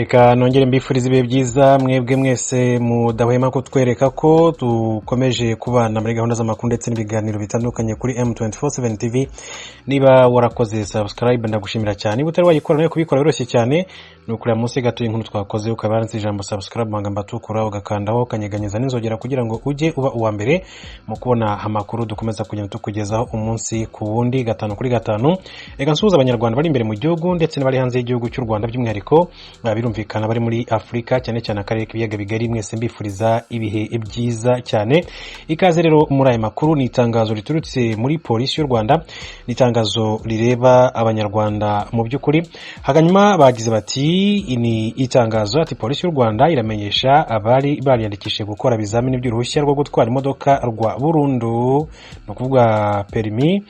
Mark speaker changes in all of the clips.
Speaker 1: Reka nongere mbifurize ibihe byiza mwebwe mwese mudahwema kutwereka ko dukomeje kubana muri gahunda z'amakuru ndetse n'ibiganiro bitandukanye kuri M247 TV. Niba warakoze subscribe, ndagushimira cyane. Niba utari wayikora nawe, kubikora biroroshye cyane, ni ukureba munsi gato inkuru twakoze, ukaba yanditse ijambo "subscribe" mu magambo atukura, ugakandaho, ukanyeganyeza n'inzogera kugira ngo ujye uba uwa mbere mu kubona amakuru dukomeza kugenda tukugezaho umunsi ku wundi, gatanu kuri gatanu. Reka nsuhuze Abanyarwanda bari imbere mu gihugu ndetse n'abari hanze y'igihugu cy'u Rwanda, by'umwihariko birumvikana bari muri Afurika, cyane cyane akarere k'Ibiyaga Bigari. Mwese mbifuriza ibihe byiza cyane. Ikaze rero muri aya makuru. Ni itangazo riturutse muri Polisi y'u Rwanda, ni itangazo rireba Abanyarwanda mu by'ukuri. Hanyuma bagize bati, ni itangazo, ati: "Polisi y'u Rwanda iramenyesha abari bariyandikishije gukora ibizamini by'uruhushya rwo gutwara imodoka rwa burundu, ni ukuvuga perimi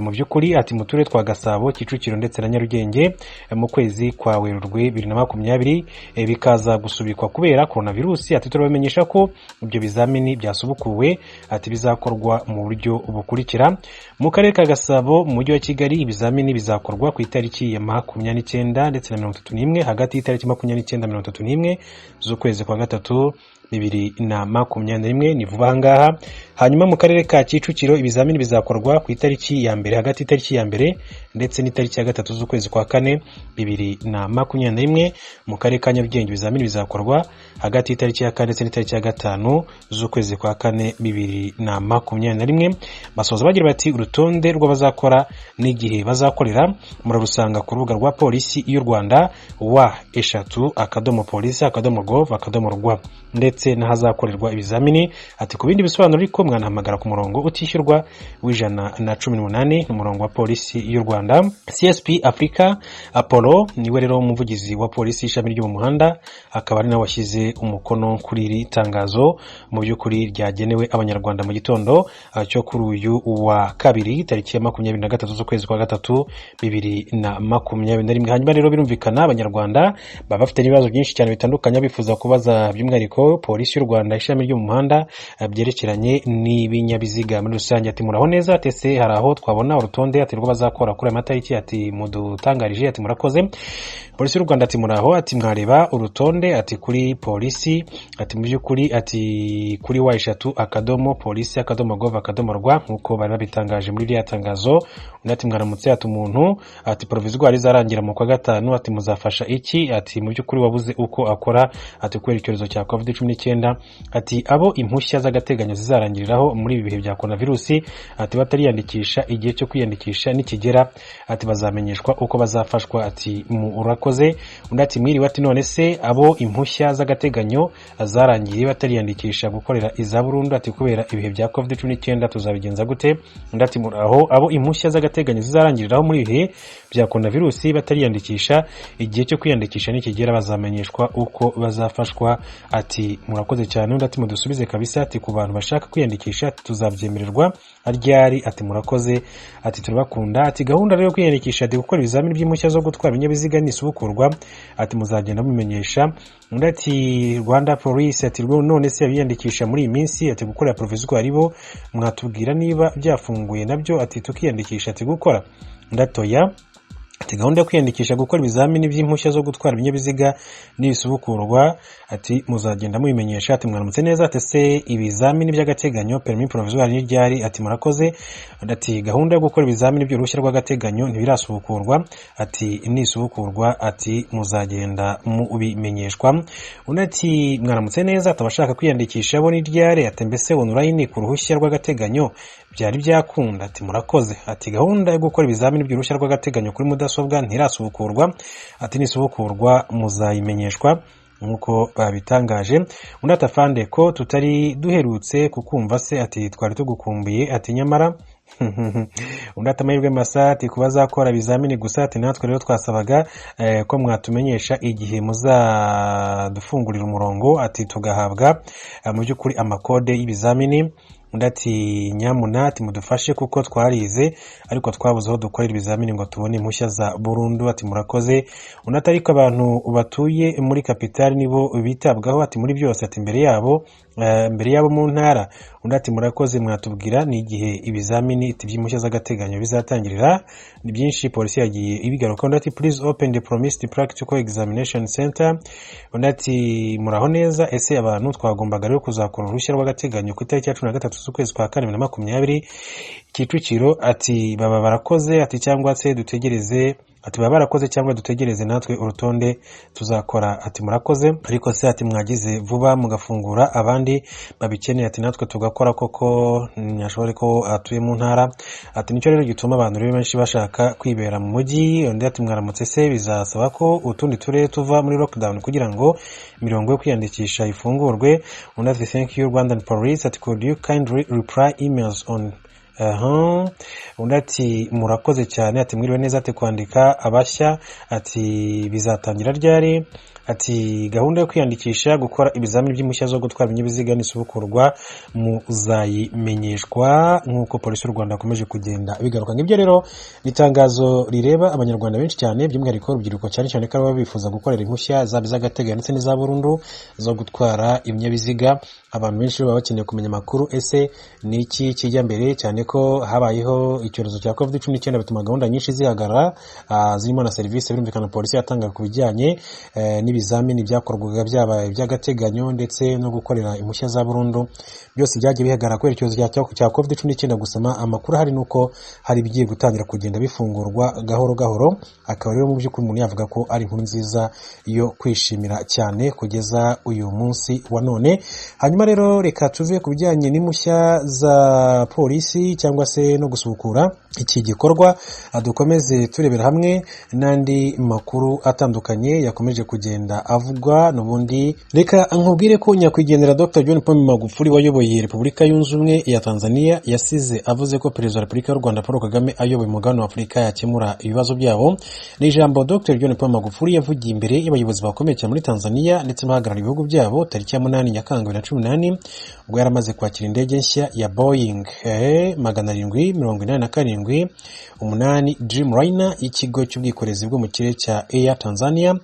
Speaker 1: mu by'ukuri," ati "mu turere twa Gasabo, Kicukiro ndetse na Nyarugenge mu kwezi kwa Werurwe 2020, bikaza gusubikwa kubera coronavirus," ati "turabamenyesha ko ibyo bizamini byasubukuwe," ati "bizakorwa mu buryo bukurikira: mu karere ka Gasabo mu Mujyi wa Kigali, ibizamini bizakorwa ku itariki ya 29 ndetse na 31, hagati y'itariki 29 31 z'ukwezi kwa gatatu 2021, ni vuba aha ngaha. Hanyuma mu karere ka Kicukiro, ibizamini bizakorwa ku itariki ya mbere, hagati y'itariki ya mbere ndetse n'itariki ya gatatu z'ukwezi kwa kane 2021. Mu karere ka Nyarugenge, ibizamini bizakorwa hagati y'itariki ya kane ndetse n'itariki ya gatanu z'ukwezi kwa kane 2021." Basoza bagira bati: "Urutonde rw'abazakora n'igihe bazakorera murarusanga ku rubuga rwa Polisi y'u Rwanda, www.polisi.gov.rw, ndetse n'ahazakorerwa ibizamini." Ati: "Ku bindi bisobanuro ariko mwanahamagara ku murongo utishyurwa w'118, umurongo wa Polisi y'u Rwanda." CSP Africa Apollo niwe rero umuvugizi wa polisi ishami ryo mu muhanda, akaba ari nawe washyize umukono kuri iri tangazo mu by'ukuri ryagenewe Abanyarwanda mu gitondo cyo kuri uyu wa kabiri, tariki ya 23 z'ukwezi kwa gatatu 2021. Hanyuma rero birumvikana Abanyarwanda baba bafite n'ibibazo byinshi cyane bitandukanye bifuza kubaza, by'umwihariko Polisi y'u Rwanda ishami ryo mu muhanda, byerekeranye n'ibinyabiziga muri rusange. Ati: "Muraho neza," ati: "Ese hari aho twabona urutonde," ati, "rw'abazakora kuri aya matariki?" Ati: "Mudutangarije," ati: "Murakoze." Polisi y'u Rwanda ati: "Muraho," ati: "Mwareba urutonde," ati, "kuri polisi," ati, "mu by'ukuri," ati, "kuri www.polisi.gov.rw, nk'uko bari babitangaje muri iriya tangazo." Undi ati: "Mwaramutse," ati: "Umuntu," ati, "provisoire izarangira mu kwa gatanu," ati, "muzafasha iki?" Ati: "Mu by'ukuri wabuze uko akora," ati, "kubera icyorezo cya COVID-19," ati: "Abo impushya z'agateganyo zizarangiriraho muri ibi bihe bya coronavirus," ati, "batariyandikisha, igihe cyo kwiyandikisha nikigera," ati, "bazamenyeshwa uko bazafashwa," ati: "Murakoze." Undi ati: "Mwiriwe," ati: "None se abo impushya z'agateganyo zarangiye batariyandikisha gukorera iza burundu," ati, "kubera ibihe bya COVID-19, tuzabigenza gute?" Undi ati: "Muraho, abo impushya z'agateganyo zizarangiriraho muri ibihe bya coronavirus batariyandikisha, igihe cyo kwiyandikisha nikigera bazamenyeshwa uko bazafashwa," ati: "Murakoze cyane." Undi ati: "Mudusubize kabisa," ati: "Ku bantu bashaka kwiyandikisha tuzabyemererwa ryari?" Ati: "Murakoze," ati: "Turabakunda." Ati: "Gahunda rero yo kwiyandikisha, ati, gukora ibizamini by'impushya zo gutwara ibinyabiziga nisubukurwa," ati, "muzagenda mubimenyesha." Undi ati: "Rwanda Police," ati, "none se abiyandikisha muri iyi minsi," ati, "gukorera provisoire bo mwatubwira niba byafunguye nabyo," ati, "tukiyandikisha," ati, "gukora?" Undi ati: "Oya," ati: "Gahunda yo kwiyandikisha gukora ibizamini by'impushya zo gutwara ibinyabiziga nibisubukurwa," ati, "muzagenda mubimenyesha." Ati: "Mwaramutse neza," ati: "Ese ibizamini by'agateganyo, permis provisoire, ni ryari?" Ati: "Murakoze." Ati: "Gahunda yo gukora ibizamini by'uruhushya rw'agateganyo ntibirasubukurwa," ati: "nisubukurwa," ati, "muzagenda mubimenyeshwa." Undi ati: "Mwaramutse neza," ati: "Abashaka kwiyandikisha bo ni ryari?" Ati: "Mbese online ku ruhushya rw'agateganyo byari byakunda?" Ati: "Murakoze." Ati: "Gahunda yo gukora ibizamini by'uruhushya rw'agateganyo kuri mudasobwa ntirasubukurwa," ati: "nisubukurwa muzayimenyeshwa nk'uko babitangaje." Undi ati: "Afande, ko tutari duherutse kukumva se?" Ati: "Twari tugukumbuye," ati, "nyamara." Undi ati: "Amahirwe masa," ati, "kuba azakora ibizamini gusa," ati: "natwe rero twasabaga ko mwatumenyesha igihe muzadufungurira umurongo," ati, "tugahabwa mu by'ukuri amakode y'ibizamini." Undi ati: "Nyamuna," ati, "mudufashe kuko twarize ariko twabuze aho dukorera ibizamini ngo tubone impushya za burundu," ati: "Murakoze." Undi ati: "Ariko abantu batuye muri kapitali nibo bitabwaho," ati, "muri byose," ati, "imbere yabo Mbere y'abo mu ntara. Undi ati murakoze, mwatubwira ni igihe ibizamini by'impushya z'agateganyo bizatangirira? Ni byinshi polisi yagiye ibigaruka. Undi ati please open the promised practical examination center. Undi ati muraho neza, ese abantu twagombaga rero kuzakora uruhushya rw'agateganyo ku itariki ya 13 z'ukwezi kwa kane 2020 Kicukiro, ati baba barakoze, ati cyangwa se dutegereze, ati baba barakoze cyangwa dutegereze natwe urutonde tuzakora, ati murakoze, ariko se ati mwagize vuba mugafungura abandi babikeneye, ati natwe tugakora koko. Ntashobore ko atuye mu ntara, ati nicyo rero gituma abantu rero benshi bashaka kwibera mu mujyi. Undi ati mwaramutse, se bizasaba ko utundi turere tuva muri lockdown kugira ngo imirongo yo kwiyandikisha ifungurwe? Undi ati thank you Rwandan police, ati could you kindly reply emails on. Aha. Undi ati murakoze cyane, ati mwiriwe neza, ati kwandika abashya, ati bizatangira ryari? Ati gahunda yo kwiyandikisha gukora ibizamini by'impushya zo gutwara ibinyabiziga nisubukurwa muzayimenyeshwa, nk'uko polisi y'u Rwanda yakomeje kugenda bigaruka. Ngibyo rero ni itangazo rireba abanyarwanda benshi cyane, by'umwihariko urubyiruko, cyane cyane ko baba bifuza gukorera impushya zaba iz'agateganyo ndetse n'iza burundu zo gutwara ibinyabiziga. Abantu benshi baba bakeneye kumenya amakuru, ese ni iki kijya mbere, cyane ko habayeho icyorezo cya COVID-19 bituma gahunda nyinshi zihagarara, zirimo na serivisi birumvikana polisi yatangaga ku bijyanye n'ibizamini byakorwaga byabaye iby'agateganyo ndetse no gukorera impushya za burundu. Byose byagiye bihagarara kubera icyorezo cya COVID-19. Gusoma amakuru ahari ni uko hari ibigiye gutangira kugenda bifungurwa gahoro gahoro, akaba rero mu by'ukuri umuntu yavuga ko ari inkuru nziza yo kwishimira cyane kugeza uyu munsi wa none. Hanyuma rero reka tuve ku bijyanye n'impushya za polisi cyangwa se no gusubukura iki gikorwa, dukomeze turebera hamwe n'andi makuru atandukanye yakomeje kugenda avugwa. N'ubundi reka nkubwire ko nyakwigendera Dr John Pombe Magufuli wayoboye Repubulika Yunze Ubumwe ya Tanzania yasize avuze ko Perezida wa Repubulika y'u Rwanda Paul Kagame ayoboye umugabane wa Afurika yakemura ibibazo byabo. Ni ijambo Dr John Pombe Magufuli yavugiye imbere y'abayobozi bakomeye cyane muri Tanzania ndetse n'abahagarariye ibihugu byabo tariki ya 8 Nyakanga 2018, ubwo yari amaze kwakira indege nshya ya Boeing 787-8 Dreamliner y'ikigo cy'ubwikorezi bwo mu kirere cya Air Tanzania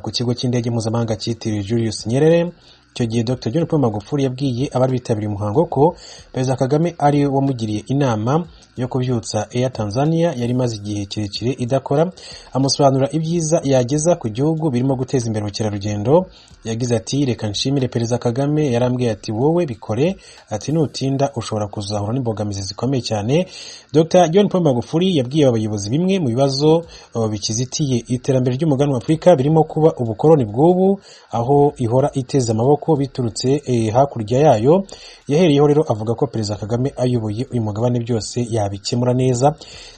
Speaker 1: ku kigo cy'indege mpuzamahanga cyitiriwe Julius Nyerere. Icyo gihe Dr John Paul Magufuli yabwiye abari bitabiriye umuhango ko Perezida Kagame ari wamugiriye inama yo kubyutsa Air Tanzania yari imaze igihe kirekire idakora, amusobanurira ibyiza yageza ku gihugu birimo guteza imbere ubukerarugendo. Yagize ati reka nshimire Perezida Kagame, yarambwiye ati wowe bikore, ati nutinda ushobora kuzahura n'imbogamizi zikomeye cyane. Dr John Paul Magufuli yabwiye abayobozi bimwe mu bibazo bikizitiye iterambere ry'umugabane wa Afurika birimo kuba ubukoloni bw'ubu aho ihora iteze amaboko biturutse hakurya yayo. Yahereyeho rero avuga ko Perezida Kagame ayoboye uyu mugabane byose yabikemura neza.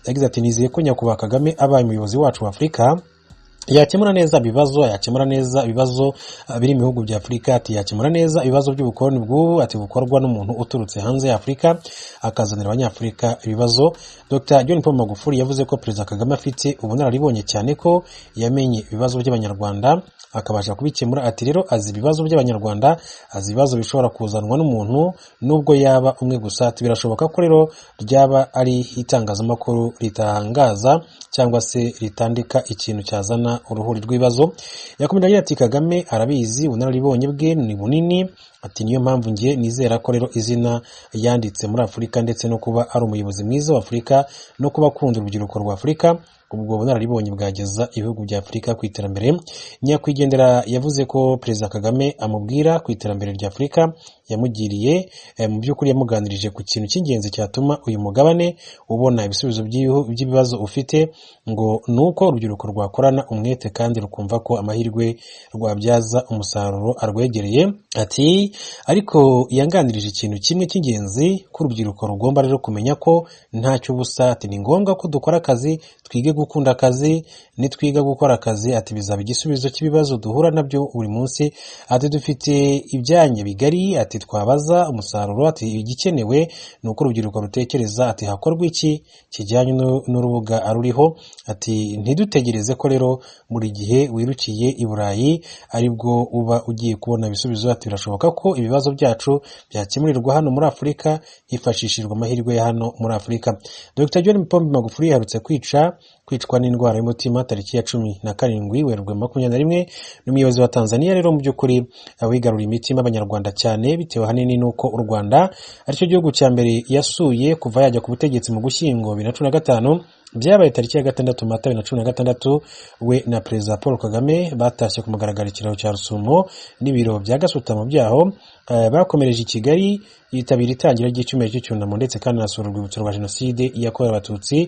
Speaker 1: Yagize ati nizeye ko Nyakubahwa Kagame abaye umuyobozi wacu wa Afurika yakemura neza ibibazo, yakemura neza ibibazo biri mu bihugu bya Afurika, ati yakemura neza ibibazo by'ubukoloni bw'ubu, ati bukorwa n'umuntu uturutse hanze ya Afurika akazanira abanyafurika ibibazo. Dr John Paul Magufuli yavuze ko Perezida Kagame afite ubunararibonye cyane ko yamenye ibibazo by'abanyarwanda akabasha kubikemura, ati rero azi ibibazo by'abanyarwanda, azi ibibazo bishobora kuzanwa n'umuntu nubwo yaba umwe gusa, ati birashoboka ko rero ryaba ari itangazamakuru ritangaza cyangwa se ritandika ikintu cyazana uruhuri rw'ibibazo. Yakomeje agira ati Kagame arabizi, ubunararibonye bwe ni bunini, ati niyo mpamvu njye nizera ko rero izina yanditse muri Afurika ndetse no kuba ari umuyobozi mwiza wa Afurika no kuba akunda urubyiruko rwa Afurika, ubwo bunararibonye bwageza ibihugu bya Afurika ku iterambere. Nyakwigendera yavuze ko Perezida Kagame amubwira ku iterambere rya Afurika yamugiriye, mu by'ukuri yamuganirije ku kintu cy'ingenzi cyatuma uyu mugabane ubona ibisubizo by'ibibazo ufite, ngo ni uko urubyiruko rwakorana umwete kandi rukumva ko amahirwe rwabyaza umusaruro arwegereye. Ati ariko yanganirije ikintu kimwe cy'ingenzi ko urubyiruko rugomba rero kumenya ko ntacyo ubusa, ati ni ngombwa ko dukora akazi, twige gukunda akazi, nitwiga gukora akazi ati bizaba igisubizo cy'ibibazo duhura nabyo buri munsi, ati dufite ibyanya bigari, ati twabaza umusaruro, ati igikenewe ni uko urubyiruko rutekereza, ati hakorwa iki kijyanye n'urubuga ruriho, ati ntidutegereze ko rero buri gihe wirukiye i Burayi aribwo uba ugiye kubona ibisubizo, ati birashoboka ko ibibazo byacu byakemurirwa hano muri Afurika hifashishijwe amahirwe ya hano muri Afurika. Dr John Pombe Magufuli yaherutse kwica Kwicwa n'indwara y'umutima tariki ya 17 Werurwe 21. Ni umuyobozi wa Tanzania rero mu by'ukuri wigaruriye imitima y'Abanyarwanda cyane, bitewe ahanini n'uko u Rwanda aricyo gihugu cya mbere yasuye kuva yajya ku butegetsi mu Gushyingo 2015. Byabaye tariki ya 6 Mata 2016. We na Perezida Paul Kagame batashye ku mugaragaro ikiraro cya Rusumo n'ibiro bya gasutamo byaho. Bakomereje i Kigali, yitabira itangira ry'icyumweru cy'icyunamo, ndetse kandi anasura urwibutso rwa Jenoside yakorewe Abatutsi.